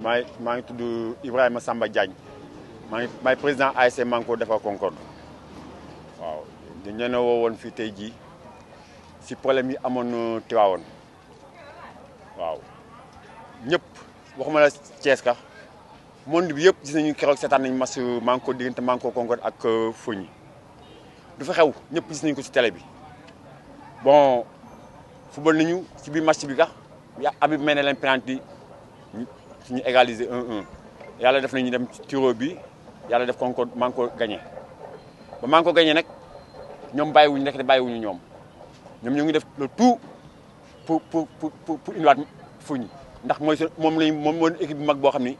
maa ngi tudd Ibrahima Samba Diagne maay président ASC Manko Defar Concorde waaw dañ leen a woowoon fii tey jii si problème yi amoon Tivaouane waaw ñëpp waxuma la Thiès ka monde bi yëpp gis nañu keroog seetaan nañu match Manko diggante Manko Concorde ak Fogny du fa xew ñëpp gis nañu ko si télé bi bon football nañu si biir match bi Habib may na leen penalty suñu égaliser 1-1 yàlla def nañu dem tiro bi yàlla def Concorde Manko gagné ba Manko gagné nag ñoom bàyyiwuñu nekk te bàyyiwuñu ñoom ñu ngi def le tout pour indiwaat Fogny ndax moom mooy équipe bu mag boo xam ni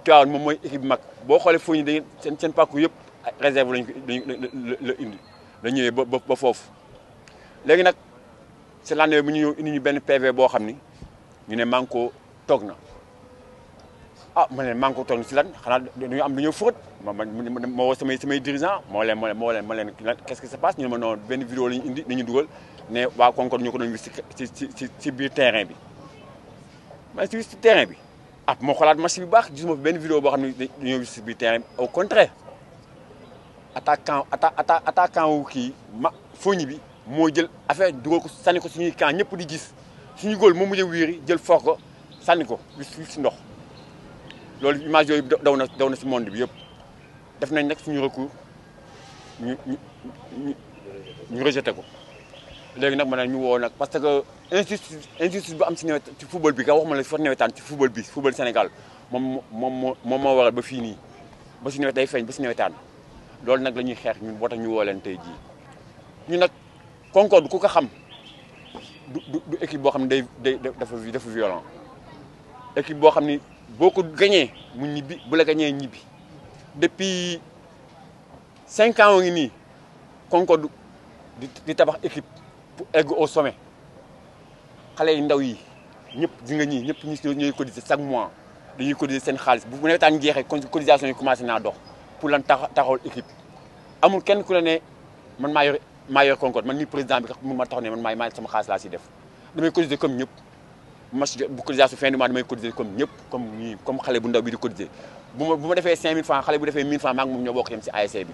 Tivaouane moom mooy équipe bu mag boo xoolee Fogny dañuy seen parcours yëpp réserve la indi la ñëwee ba foofu léegi nag c'est l'année bu ñu ñëw indi ñu benn PV boo xam ni ñu ne Manko toog na ma ne Manko toog na si lan xanaa dañoo am dañoo fóot ma woo samay dirigeant moo leen qu'est-ce qui se passe ñu ne ma non benn vidéo la ñu indi nañu dugal ne waa Concorde ñu ko doon gis ci biir terrain bi ma si terrain bi moo xoolaat match bi baax gisuma benn vidéo boo xam ne dañoo gis si biir terrain bi au contraire attaquant wu kii Fogny bi moo jël affaire dugal ko sànni ko suñuy camp ñëpp di gis suñu góol moom mujjee wiiri jël for ko sànni ko si ndox loolu image yooyu daw na si monde bi yëpp def nañ nag suñu recours ñu rejeté ko léegi nag ma ne ñu woo nag parce que injustice bu am si nawet ci football bi waxuma la fa nawetaan ci football bi football Sénégal moom moo waral ba fii nii ba si nawet day feeñ ba si nawetaan loolu nag la ñuy xeex ñun boo tax ñu woo leen tey jii ñu nag Concorde ku ko xam du équipe boo xam ne dafa violent équipe boo xam ni boo ko gañee mu ñibbi bu la gañee ñibbi depuis 5 ans ngi nii Concorde di tabax équipe pour egg au sommet xale yi ndaw yi ñëpp di nga ñii ñëpp ñooy cotiser chaque mois dañuy cotiser seen xaalis bu nawetaan jeexee cotisation yi commencé naa dox pour lan taxawal équipe amul kenn ku la ne man maa yor Concorde man ni président bi mu ma taxaw ne man maay sama xaalis laa si def damay cotiser comme ñëpp match bu cotisation fin du mois damay cotiser comme ñëpp comme xale bu ndaw bi di cotiser bu ma defee 5000 francs xale bu defee 1000 francs maa ngi moom ñoo bokk yem si ASC bi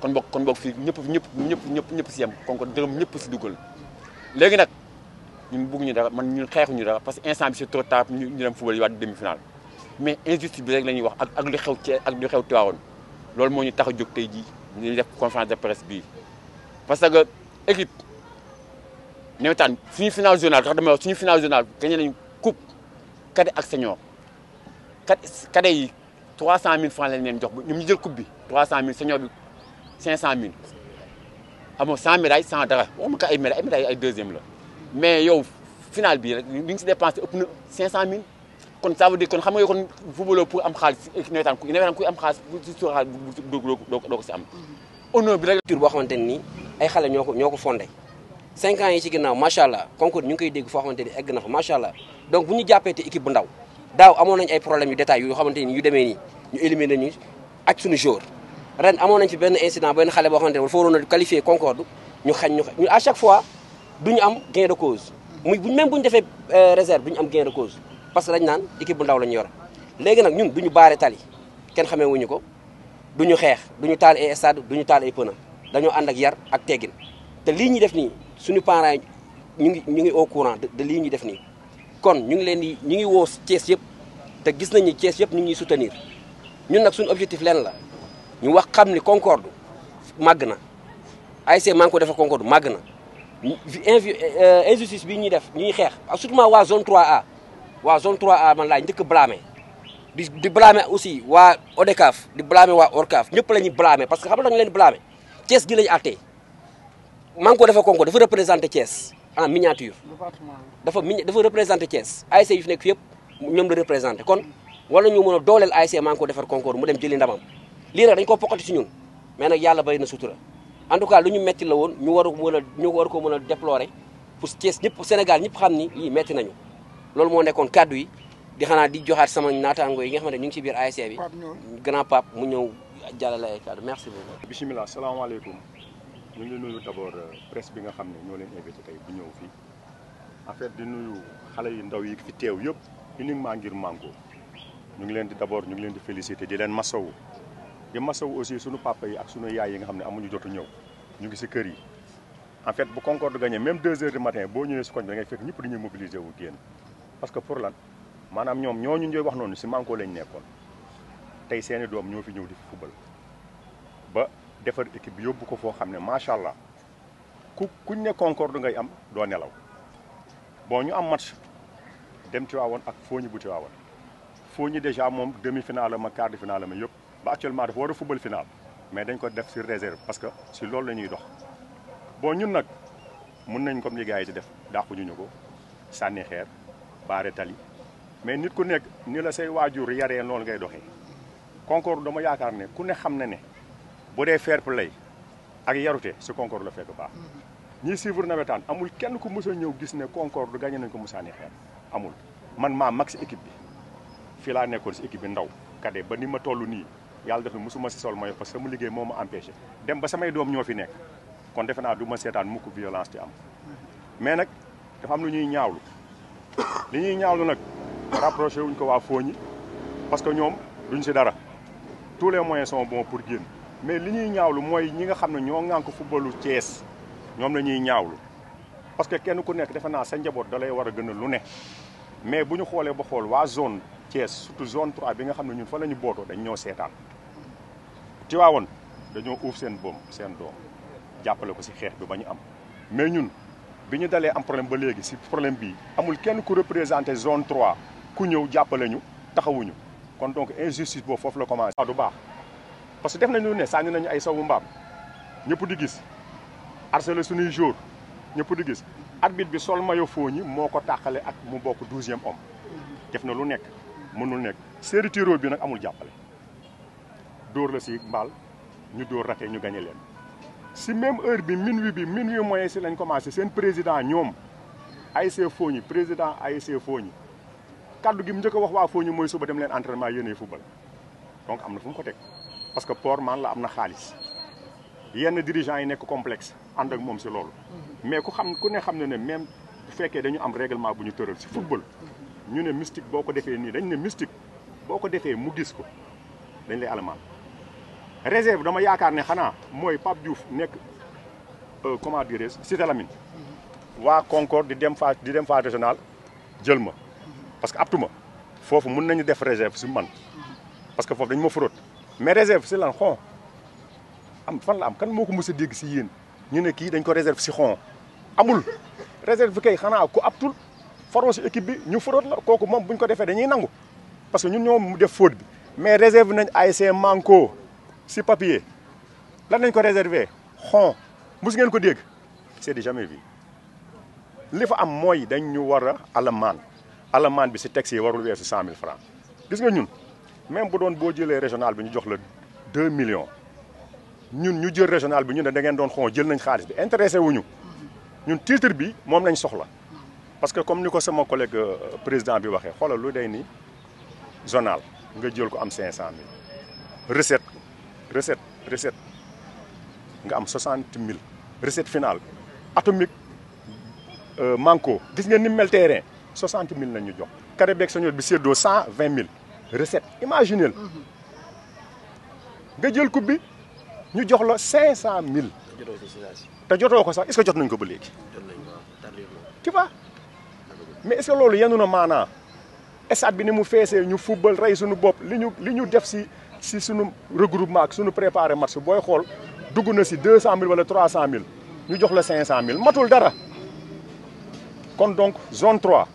kon bokk fii ñëpp si yem Concorde dërëm ñëpp si dugal léegi nag ñun bëgguñu dara ñun xeexuñu dara parce que instant bi c'est trop tard ñu dem football yi waat demi-finale mais injustice bi rek la ñuy wax ak lu xew Thiès ak lu xew Tivaouane loolu moo ñu tax a jóg tey jii ñu def conférence de presse bii parce que équipe nawetaan suñu final zonal tax damay wax suñu final zonal gagné nañu coupe cadet ak senior cadet yi 300000 francs lañ leen jox ñoom ñu jël coupe bi 300000 senior bi 500000 amoo 100 médailles 100 dara waxuma ko ay médailles ay deuxième la mais yow final bi rek li nga si dépensé ëpp na 500000 kon ça veut dire kon xam nga kon footballoo pour am xaalis nawetaan kuy am xaalis si suuf xaalis doo ko si am. honneur bi rek. boo xamante ni ay xale ñoo ko fondé 5 ans yi ci ginnaaw macha allah Concorde ñu ngi koy dégg foo xamante ni egg na fa macha allah donc bu ñu jàppee te équipe bu ndaw daaw amoon nañu ay problèmes yu détails yu xamante ni yu demee nii ñu éliminer ñu ak suñu jour ren amoon nañ fi benn incident benn xale boo xamante ni dafa waroon a qualifier Concorde ñu à chaque fois duñu am gain de cause même bu ñu defee réserve duñu am gain de cause parce que dañ naan équipe bu ndaw la ñu yor léegi nag ñun duñu baare tali kenn xamee wuñu ko duñu xeex duñu taal ay stade duñu taal ay pneu dañoo ànd ak yar ak teggin te lii ñuy def nii suñu parents yi ñu ngi au courant de lii ñuy def nii kon ñu ngi woo Thiès yëpp te gis nañ ni Thiès yëpp ñu ngi ñuy soutenir ñun nag suñu objectif leen la ñu wax xam ni Concorde màgg na ASC Manko Defar Concorde màgg na injustice bi ñuy def ñuy xeex surtout waa zone 3A waa zone 3A man laa njëkk blâmer di blâmer aussi waa ODCAV di blâmer waa ORCAV ñëpp la ñuy blâmer parce que xam nga dañu leen di blâmer Thiès gi lañu àttee Manko Defar Concorde dafa représenté Thiès en miniature dafa représenté Thiès ASC yu fi nekk fi yëpp ñoom la représenté kon wala ñu mën a dooleel ASC Manko Defar Concorde mu dem jëli ndamam lii nag dañu ko poqati si ñun mais nag yàlla bari na sutura en tout cas lu ñu metti la woon ñu war ko mën a déplorer pour Thiès ñëpp Sénégal ñëpp xam ni lii metti nañu loolu moo nekkoon kaddu yi di xanaa di joxaat sama naataango yi nga xamante ne ñu ngi ci biir ASC bi grand pape mu ñëw jàllale ay kaddu merci beaucoup. bisimilah salaamaaleykum ñu ngi nuyu d'abord presse bi nga xam ne ñoo leen invité tey bu ñëw fii en fait di nuyu xale yu ndaw yi fi teew yëpp uniquement ngir Manko ñu ngi leen di d'abord ñu ngi leen di féliciter di leen masawu di masawu aussi sunu papa yi ak sunu yaay yi nga xam ne amuñu jotu ñëw ñu ngi si kër yi en fait bu Concorde gagné même 2 heures du matin boo ñëwee si koñ bi da ngay fekk ñëpp dañuy mobiliser wu génn parce que pour lan maanaam ñoom ñooñu ñooy wax noonu si manko lañ nekkoon tey seeni doom ñoo fi ñëw di fi football ba defar équipe bi yóbbu ko foo xam ne macha allah kuñ ne Concorde ngay am doo nelaw bon ñu am match dem Tivaouane ak Fogny bu Tivaouane Fogny déjà moom demi-finale ma quart de finale ma yëpp ba actuellement dafa war a football final mais dañ ko def sur réserve parce que si loolu la ñuy dox bon ñun nag mun nañ comme li gars yi di def dàquñu ñu ko sànni xeer baare tali mais nit ku nekk ni la say waajur yaree noonu ngay doxee Concorde dama yaakaar ne ku ne xam na ne bu dee fair play ak yarute si Concorde la fekk baax ñiy suivre nawetaan amul kenn ku mës a ñëw gis ne Concorde gagné nañ ko mu sànni xeer amul man maa mag si équipe bi fii laa nekkoon si équipe bi ndaw cadet ba ni ma toll nii yàlla def na mosuma si sol maillot parce que sama liggéey moo ma empêché dem ba samay doom ñoo fi nekk kon defe naa du ma seetaan mukk violence di am mais nag dafa am lu ñuy ñaawlu li ñuy ñaawlu nag rapproché wuñ ko waa Fogny parce que ñoom duñ si dara tous les moyens sont bons pour génn mais li ñuy ñaawlu mooy ñi nga xam ne ñoo ŋànk footballu Thiès ñoom la ñuy ñaawlu parce que kenn ku nekk defe naa sa njaboot da lay war a gën a lu ne mais bu ñu xoolee ba xool waa zone Thiès surtout zone 3 bi nga xam ne ñun fa la ñu bootoo dañ ñoo seetaan Tivaouane dañoo uuf seen boom seen doom jàppale ko si xeex bi ba ñu am mais ñun bi ñu dalee am problème ba léegi si problème bii amul kenn ku représenté zone 3 ku ñëw jàppale ñu taxawuñu kon donc injustice boobu foofu la commencé. du baax parce que def nañu ne sànni nañu ay sawu mbaam ñëpp di gis harcelé suñuy jour ñëpp di gis arbitre bi sol maillot Fogny moo ko tàqale ak mu bokk 12e homme def na lu nekk mënul nekk série tiro bi nag amul jàppale dóor la si mbaal ñu dóor raté ñu gagné leen si même heure bi minuit moyen si lañ commencé seen président ñoom ASC Fogny président ASC Fogny kaddu gi mu njëkk a wax waa Fogny mooy suba dem leen entraînement yéenay football donc am na fu mu ko teg parce que port man la am na xaalis yenn dirigeants yi nekk complexe ànd ak moom si loolu mais ku ne xam ne ne même bu fekkee dañu am règlement bu ñu tëral si football ñu ne mystique boo ko defee nii dañ ne mystique boo ko defee mu gis ko dañ lay alamaan réserve dama yaakaar ne xanaa mooy Pape Diouf nekk comment dirais-je Cité Lamine waa Concorde di dem phase régionale jël ma parce que aptuma foofu mun nañu def réserve si man parce que foofu dañu ma fraude mais réserve si lan xon am fan la am kan moo ko mës a dégg si yéen ñu ne kii dañ ko réserve si xon amul réserve kay xanaa ku aptul faroo si équipe bi ñu fraude la kooku moom bu ñu ko defee dañuy nangu parce que ñun ñoo mu def faute bi mais réserve nañ ASC Manko si papier lan nañ ko réserver xon mus ngeen ko dégg c'est du jamais vu li fa am mooy dañ ñu war a alamaan bi si taxi yi warul weesu 100 000 francs gis nga ñun même bu doon boo jëlee régional bi ñu jox la 2 millions ñun ñu jël régional bi ñu ne da ngeen doon xon jël nañ xaalis bi intéressé wuñu ñun titre bi moom lañ soxla parce que comme ni ko sama collègue président bi waxee xoolal lu day ni zonal nga jël ko am 500 000 recette nga am 60 000 recette finale atomique Manko gis ngeen ni mel terrain 60 000 lañ ñu jox carré beeg sañoor bi séddoo 120 000 recette imaginez nga jël coupe bi ñu jox la 500 000 te jotoo ko sax est-ce que jot nañ ko ba léegi tu vois mais est-ce que loolu yenu na maanaa stade bi ni mu feesee ñu football rey suñu bopp li ñu def si suñu regroupement ak suñu préparé match booy xool dugg na si 200 000 wala 300 000 ñu jox la 500 000 matul dara kon donc zone 3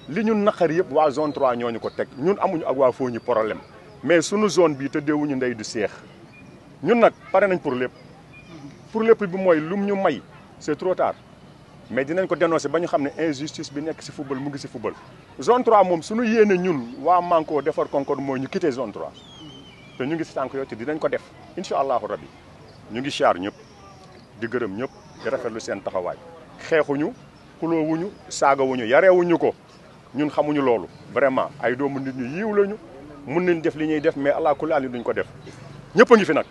li ñun naqar yëpp waa zone 3 ñooñu ko teg ñun amuñu ak waa Fogny problème mais suñu zone bi tëddeewuñu ndey du seex ñun nag pare nañ pour lépp bi mooy lum ñu may c'est trop tard mais dinañ ko dénoncer ba ñu xam ne injustice bi nekk si football mu ngi si football zone 3 moom suñu yéene ñun waa Manko defar Concorde mooy ñu quitter zone 3 te ñu ngi si tànk yooyu te dinañ ko def incha allahu rabbi ñu ngi siyaar ñëpp di gërëm ñëpp di rafetlu seen taxawaay xeexuñu xuloowuñu saagawuñu yareewuñu ko ñun xamuñu loolu vraiment ay doomu nit ñu yiiw lañu mun nañ def li ñuy def mais allah kulli duñ ko def ñëpp a ngi fi nag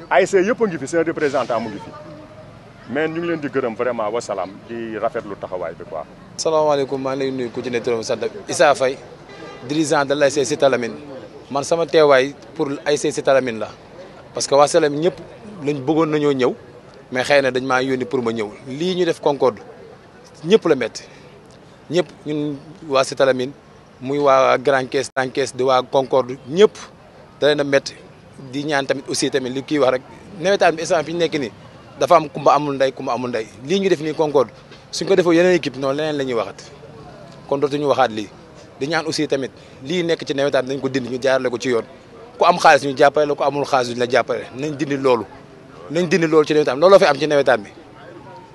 ASC yëpp a ngi fi seen représentant mu ngi fi mais ñu ngi leen di gërëm vraiment wasalaam di rafetlu taxawaay bi quoi. salaamaaleykum maa ngi lay nuyu ku ci ne turam sant Issa Faye dirigeant de l'ASC Cité Lamy man sama teewaay pour ASC Cité Lamy la parce que waa Cité Lamy ñëpp lañ bëggoon nañoo ñëw mais xëy na dañ maa yónni pour ma ñëw lii ñu def Concorde ñëpp la métti ñëpp ñun waa Cité Lamy muy waa Grand Caisse di waa Concorde ñëpp da leen a métti di ñaan tamit aussi tamit li kii wax rek nawetaan bi instant fi ñu nekk nii dafa am kumba amul ndey lii ñu def nii Concorde suñ ko defoo yeneen équipe noonu leneen la ñuy waxat kon dootuñu waxaat lii di ñaan aussi tamit lii nekk ci nawetaan nañ ko dindi ñu jaarale ko ci yoon ku am xaalis ñu jàppale la ku amul xaalis duñ la jàppale nañ dindi loolu ci nawetaan looloo fi am ci nawetaan bi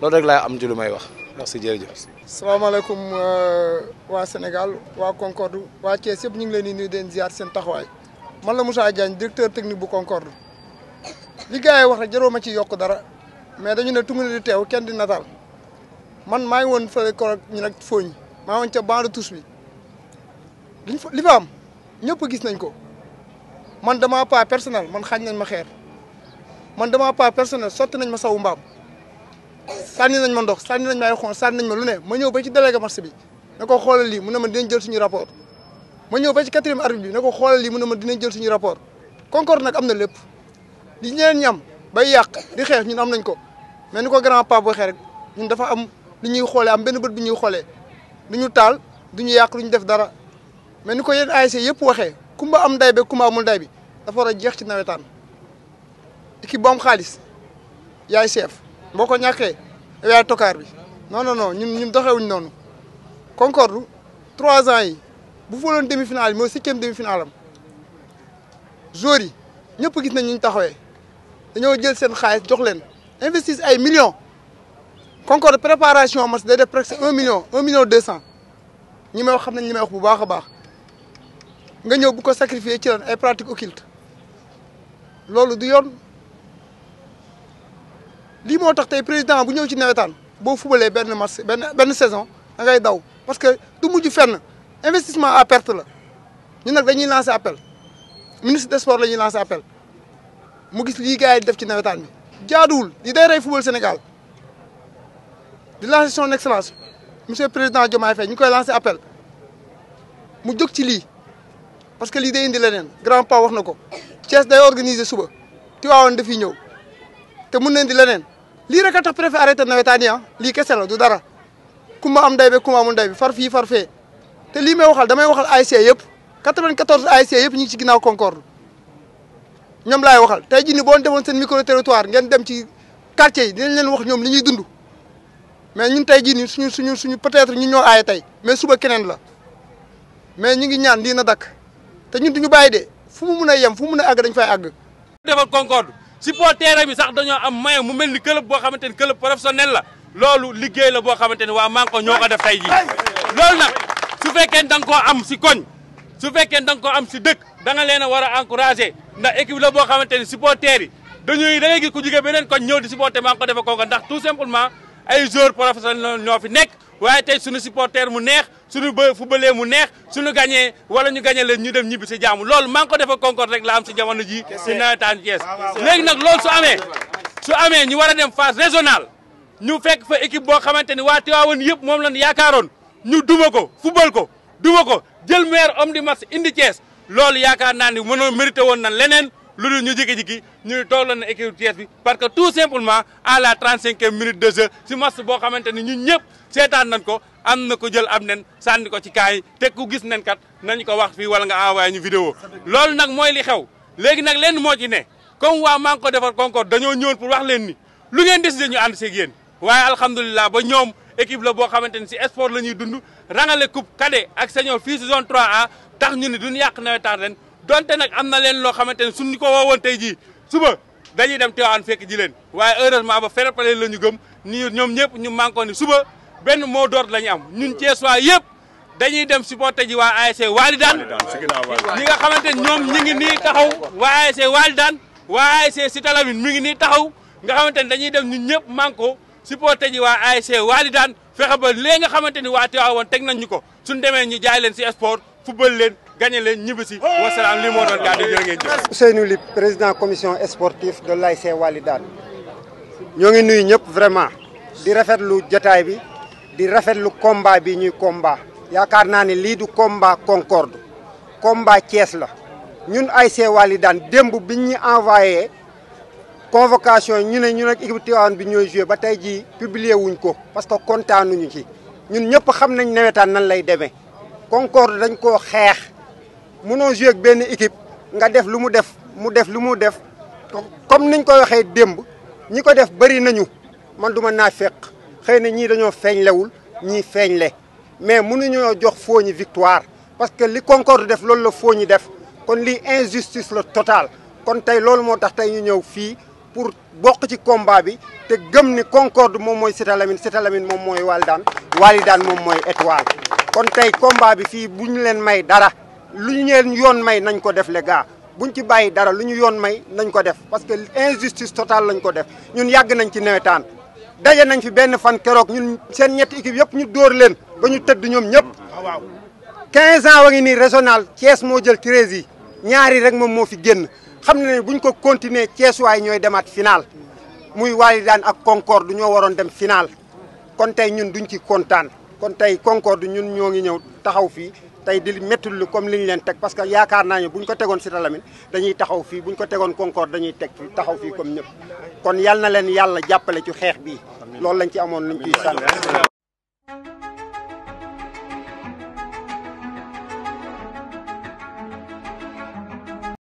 loolu rek laa am ci lu may wax merci jërëjëf. salaamaaleykum waa Sénégal waa Concorde waa Thiès yëpp ñu ngi leen di nuyu den ziar seen taxawaay man la Moussa Diagne directeur technique bu Concorde li gars yi wax rek jaroo ma ci yokk dara mais dañu ne tungu ne di teew kenn di nataal man maa ngi woon fële korog ñu nag fooñ maa woon ca banc de touche bi li fa am ñëpp gis nañ ko man dama pas personnel man xañ nañ ma xeer man dama pas personnel sotti nañ ma sawu mbaam sànni nañ ma ndox sànni nañ ma ay xon sànni nañ ma lu ne ma ñëw ba ci délégué marché bi ne ko xoolal lii mu ne ma dinañ jël suñu rapport ma ñëw ba ci 4e arbitre bi ne ko xoolal lii mu ne ma dinañ jël suñu rapport Concorde nag am na lépp li ñeneen ñi am bay yàq di xeex ñun am nañ ko mais ni ko grand Pape waxee rek ñun dafa am li ñuy xoolee am benn bët bi ñuy xoolee du ñu taal du ñu yàq du ñu def dara mais ni ko yenn ASC yëpp waxee kumba am nday be kumba amul nday bi dafa war a jeex ci nawetaan équipe bu am xaalis yaay chef boo ko ñàkkee yow yaay tokaar bi non ñun doxewuñ noonu Concorde 3 ans yi bu foloon demi-finale yi mooy 7e demi-finale am joueurs yi ñëpp gis nañ ñu taxawee dañoo jël seen xaalis jox leen investir ay millions Concorde préparation match day def presque 1 million 200 ñi may wax xam nañ ñi may wax bu baax a baax nga ñëw bu ko sacrifier ci lan ay pratiques occultes loolu du yoon lii moo tax tey président bu ñëw ci nawetaan boo fubalee benn match benn saison da ngay daw parce que du mujj fenn investissement à perte la ñun nag dañuy lancer appel ministre des sports la ñuy lancer appel mu gis lii gars yi def ci nawetaan bi jaaduwul li day rey football Sénégal di lancer son excellence monsieur le président Diomaye Faye ñu koy lancer appel mu jóg ci lii parce que lii day indi leneen grand pa wax na ko Thiès day organiser suba Tivaouane dafiy ñëw te mun na indi leneen lii rek a tax préfet arrêté nawetaan yi lii kese la du dara kumba am nday be kumba amul nday bi far fii far fee te lii may waxal damay waxal ASC yëpp 94 ASC yëpp ñu ngi ci ginnaaw Concorde ñoom laay waxal tey jii nii boo defoon seen micro territoire ngeen dem ci quartier yi dinañ leen wax ñoom li ñuy dund mais ñun tey jii nii suñu peut-être ñun ñoo aaye tey mais suba keneen la mais ñu ngi ñaan lii na dakk te ñun duñu bàyyi de fu mu mun a yem fu mu mun a àgg dañ fay àgg. defal Concorde supporter bi sax dañoo am maillot mu mel ni club boo xamante ni club professionnel la loolu liggéey la boo xamante ni waa Manko ñoo ko def tey jii loolu nag su fekkee da nga koo am si koñ su fekkee da nga koo am si dëkk da nga leen a war a encouragé ndax équipe la boo xamante ni supporter yi da ngay gis ku jóge beneen koñ ñëw di supporter Manko defal Concorde ndax tout simplement ay joueurs professionnels ñoo fi nekk waaye tey suñu supporter mu neex suñu footballeur mu neex suñu gagné wala ñu gagné leen ñu dem ñibbi si jaamu loolu Manko defal Concorde rek la am si jamono ji si nawetaan Thiès léegi nag loolu su amee ñu war a dem phase régionale ñu fekk fa équipe boo xamante ni waa Tivaouane yëpp moom lañ yaakaaroon ñu duma ko football ko duma ko jël meilleur homme du match indi Thiès loolu yaakaar naa ni mënoo mérité woon na leneen lu dul ñu jikki-jikki ñu toogloon na équipe Thiès bi parce que tout simplement à la 35e minute de jeu si match boo xamante ni ñun ñëpp seetaan nañ ko am na ko jël am nen sànni ko ci kaay te ku gis nen kat nañ ko wax fii wala nga envoyé ñu vidéo loolu nag mooy li xew léegi nag lenn moo ci ne comme waa Manko defar Concorde dañoo ñëwoon pour wax leen ni lu ngeen décidé ñu ànd seeg yéen waaye alhamdulilah ba ñoom équipe la boo xamante ni si sport la ñuy dund rangale coupe cadet ak senior fii si zone 3A tax ñu ni duñu yàq nawetaan ren donte nag am na leen loo xamante ni suñu ko woowoon tey jii suba dañuy dem Tivaouane fekk ji leen waaye heureusement ba fair play la ñu gëm ni ñoom ñëpp ñu Manko ni suba benn mot d'ordre la ñu am ñun Thiessois yëpp dañuy dem supporter ji waa ASC Walidane ñi nga xamante ni ñoom ñi ngi nii taxaw waa ASC Walidane waa ASC Cité Lamy mi ngi nii taxaw nga xamante ni dañuy dem ñun ñëpp Manko supporter ji waa ASC Walidane fexe ba léegi nga xamante ni waa Tivaouane teg nañ ñu ko suñ demee ñu jaay leen si sport football leen gagné leen ñibbi si wasalaam lii moo doon gàddu jërë ngeen jëf. Ousseynou Ly président commission sportive de l'ASC Walidane ñoo ngi nuyu ñëpp vraiment di rafetlu jotaay bi di rafetlu combat bi ñuy combat yaakaar naa ne lii du combat Concorde combat Thiès la ñun ASC Walidane démb biñ ñu envoyé convocation ñu ne ñun ak équipe Tivaouane bi ñooy joué ba tey jii publier wuñ ko parce que kontaanuñu ci ñun ñëpp xam nañ nawetaan nan lay demee Concorde dañ koo xeex mënoo joué ak benn équipe nga def lu mu def mu def lu mu def comme niñ ko waxee démb ñi ko def bëri nañu man duma naa fekk xëy na ñii dañoo feeñlewul ñii feeñle mais mënuñoo jox Fogny victoire parce que li Concorde def loolu la Fogny def kon lii injustice la totale kon tey loolu moo tax tey ñu ñëw fii pour bokk ci combat bi te gëm ni Concorde moom mooy Cité Lamine moom mooy Walidane moom mooy Étoile kon tey combat bi fii bu ñu leen may dara lu ñu leen yoon may nañ ko def les gars buñ ci bàyyi dara lu ñu yoon may nañ ko def parce que injustice totale lañ ko def ñun yàgg nañ ci nawetaan daje nañ fi benn fan keroog ñun seen ñetti équipe yëpp ñu dóor leen ba ñu tëdd ñoom ñëpp 15 ans wa ngi nii régional Thiès moo jël 13 yi ñaari rek moom moo fi génn xam na ne buñ ko continuer Thiès waay ñooy demaat final muy Walidane ak Concorde ñoo waroon dem final kon tey ñun duñ ci kontaan kon tey Concorde ñun ñoo ngi ñëw taxaw fii tey di métti lu comme li ñu leen teg parce que yaakaar naa ne buñ ko tegoon Cité Lamine dañuy taxaw fii buñ ko tegoon Concorde dañuy teg fii taxaw fii comme ñëpp kon yal na leen yàlla jàppale ci xeex bii loolu lañ ci amoon luñ ciy sànni